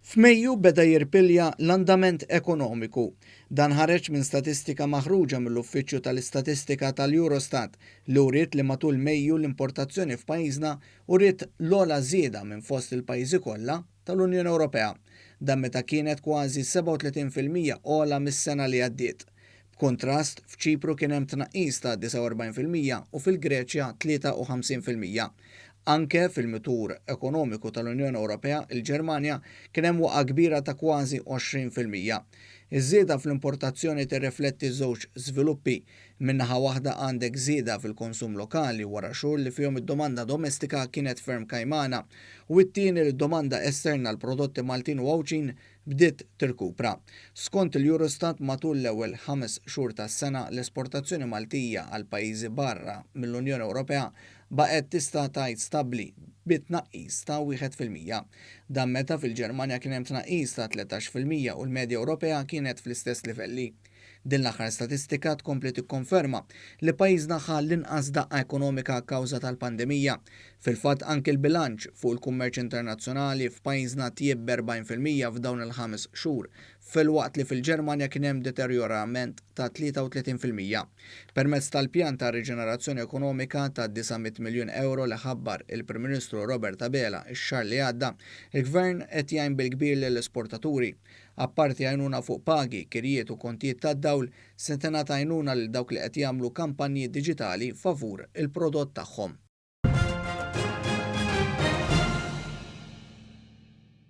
F'Mejju beda jirpilja l-andament ekonomiku. Dan ħareġ minn statistika maħruġa mill-Uffiċċju tal-Istatistika tal-Eurostat li uriet li matul Mejju l-importazzjoni f'pajjiżna uriet l-ogħla żieda minn fost il-pajjiżi kollha tal-Unjoni Ewropea. Dan meta kienet kważi 37% ogħla mis-sena li għaddiet. B'kuntrast, f'Ċipru kien hemm tnaqqis ta' 49% u fil-Greċja 53%. Anke fil-mutur ekonomiku tal-Unjoni Ewropea, il-Ġermanja, kien hemm waqgħa kbira ta' kważi 20%. Iż-żieda fl-importazzjoni tirrifletti żewġ żviluppi. Minn naħa waħda għandek żieda fil-konsum lokali wara xhur li fihom id-domanda domestika kienet ferm kajmana u t-tieni li d-domanda esterna għal prodotti Maltin u Għawdxin bdiet tirkupra. Skont il-Eurostat, matul l-ewwel 5 xhur tas-sena l-esportazzjoni Maltija għal pajjiżi barra mill-Unjoni Ewropea baqgħet tista' tgħid stabbli bi tnaqqis ta' 1%. Dan meta fil-Ġermanja kien hemm tnaqqis ta' 13% u l-medja Ewropea kienet fl-istess livelli. Din l-aħħar statistika tkompli tikkonferma li pajjiżna ħa l-inqas daqqa ekonomika kawża tal-pandemija. Fil-fatt, anke l-bilanċ fuq il-kummerċ internazzjonali f'pajjiżna tjieb b'40% f'dawn il-5 xhur, filwaqt li fil-Ġermanja kien hemm deterjorament ta' 33%. Permezz tal-pjan ta' riġenerazzjoni ekonomika ta' 900 miljun euro li ħabbar il-Prim Ministru Robert Abela x-xahar li għadda, il-Gvern qed jgħin bil-kbir lill-esportaturi. Apparti għajnuna fuq pagi, kirjiet u kontijiet tad-dawl, se tingħata għajnuna lil dawk li qed jagħmlu kampanji diġitali favur il-prodott tagħhom.